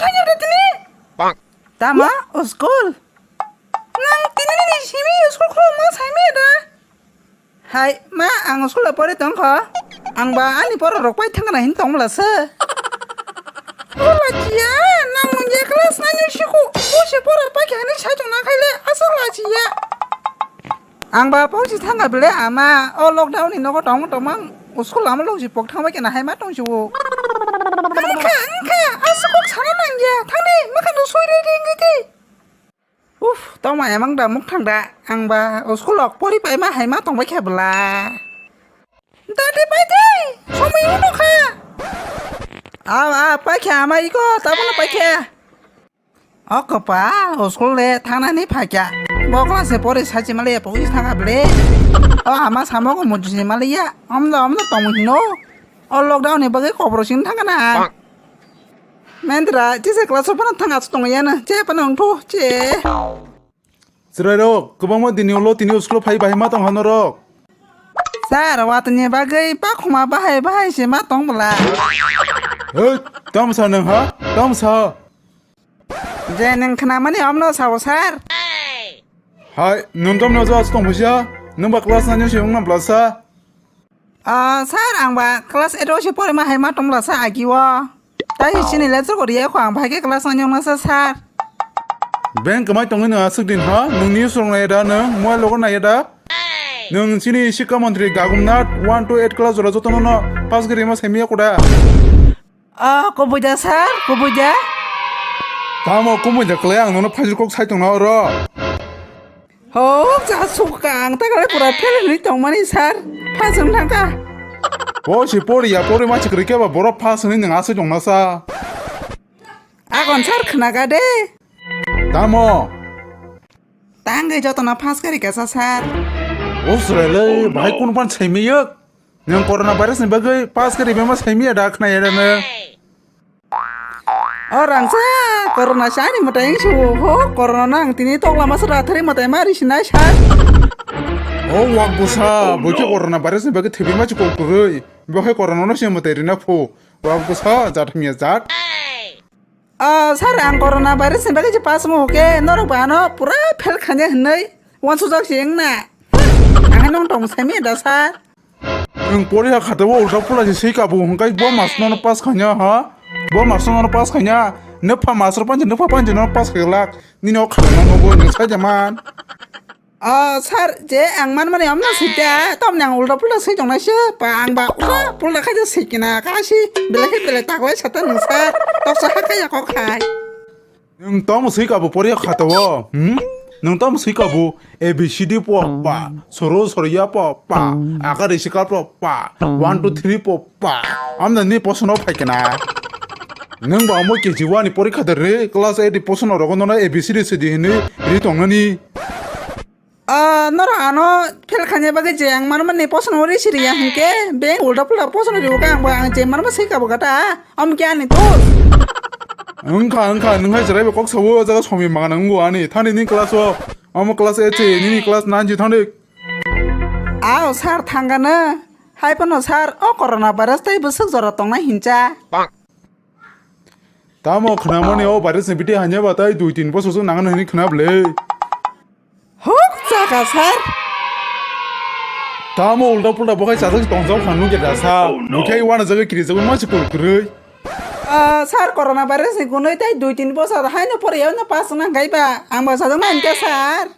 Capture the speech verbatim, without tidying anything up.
Thangya de tini. Tama, o school. Nang tini ni simi school khulukma saimi da. Hai, ma, ang school o pori tongkha. Ang ba ani pora rok pai thangna hin tong bwla se. O lachiya, nang nungya class nine o siku. O se pora pai khe hinwi sai tongna khaile, aswk lachiya. Ang ba pokchi thangkha bele ama, o lockdown ni nogo tongma tongma school lama logsi pok thangbai khe na hai ma tongsi o. Wngkha, wngkha, aswk kok sana nangya. Thangdi, mwkhang no soi re re wngwi di. Uf, tongma emang da muk thang da. Ang ba school ok pori pai ma hai ma tongbai khe bwla. Dadi pai de, somoi uno kha. A, a, pai khe ama iko, tabano pai khe. O kwpal, o school le thangnani phaikya. Bo class se pori sachi maliya, pogis thanga ble. O ama samo ko muji maliya. Omno, omno tongwi hino. O lockdown ni bagwi kobro sing thangana. Mendra, chisa class o phano thanga tongya na. Che phano ungthu, che. Chwrairok, kwbangma dini ulo tini school phai bahai ma tong hano rok. Sir, watini bagwi pakhuma bahai bahai se ma tong bwla. Hei, tamsa nang ha? Tamsa. Je nang khnamani omno sao, sir. Hai, nung tamno ja tong bwsa? Nung ba class nine se wng nam blasa? Ah, sir, ang ba class eight o se porima hai ma tong blasa agi o. Tai chini lecture ko riya ko ang bhai ke class nine wng nasa, sir. Bank kamai tongwi nung aswk din ha? Nung news rok nai da nung, mobile logo nai da? Nung chini Sikha Montri Gagumnath one to eight class jora jotono no pass gari ma semi ko da? Ah, kubuja, sir, kubuja. Tamo kubuja kle ang nono phajir kok sai tongna oro. Ho, ja suka ang ta kale pura fail ni tongmani, sir. Pass wng thangka. Bo si pori ya, pori ma chikri ke ba borok pass ni nang asai tongna sa. Agon, sir, khnaga de. Tamo. Tangwi jotono pass kari kasa, sir. O srele, bahai kun pan sai miyok. Nang corona virus ni bagwi pass kari bema sai miya da khna ya da nang. O rangsa, corona sani mwtai su ho, corona nang tini tokla masa rathari mwtai mari sinai, sir. O wak busa, bo khe corona virus ni bagwi thibima chikok kwrwi. Bo khe corona no se mwtai rina phu. Wak busa, jat hamya jat. Ah, sir, ang corona virus ni bagwi se pass mo ke, norok ba ano pura fail khanya hinwi. Wan sujak se wngna. Ang nong tong semi da, sir. Nwng poriha khatao ulta pula se swi kabu hwnkhai bo mas nono pass khanya ha? Bo mas nono pass khanya? Nupha masro panji nupha panji nono pass khailak. Nini o khana nogo nwng sai jaman. Ah, sir, je ang manmani omno sita, tomni ang ulta pulta swi tongnai se, pa ang ba ulta pulta khaja swi kina, kasi belai khe belai taklai sata nung sir, toksa ha kaya kok khai. Nwng tamo swi kabo poriya khatao, hmm? Nwng tamo swi kabo A B C D po pa, soro soriya po pa, akari sikal po pa, one two three po pa, amda ni posono phai kina. Nwng ba omo K G one ni porikha de re, class eight ni posono rogo nono A B C D sidi hinwi ri tongnani. Ah, norok ano fail khaina bagwi je ang mano mani poson ori siriya hwnkhe, be ulta pulta poson ori uka ang bo ang je mano swi kabo gata, om khe ani dos. Wngkha, wngkha, nwng hai chwrai bai kok sawo, o jaga somi mangana wngo ani, thani ni class o, omo class eight se, nini class nine se thani. Ao sir thangana, hai phano sir, o corona virus tei bwswk jora tongnai hincha. Tamo khnamani o virus ni biti hanya ba tai dui tin bosor se nangani hwnwi khna bwle. Huk chaka sir. Tamo ulta pulta bokhai chajak tongjak kha nungya da sa. Bukhai wana jaga kiri jaga masi kul kwrwi. Ah, sir, corona virus ni gunoi tai dui tin bosor haino pore yauna pass nang gai ba. Ang ba sajak nang kya sir.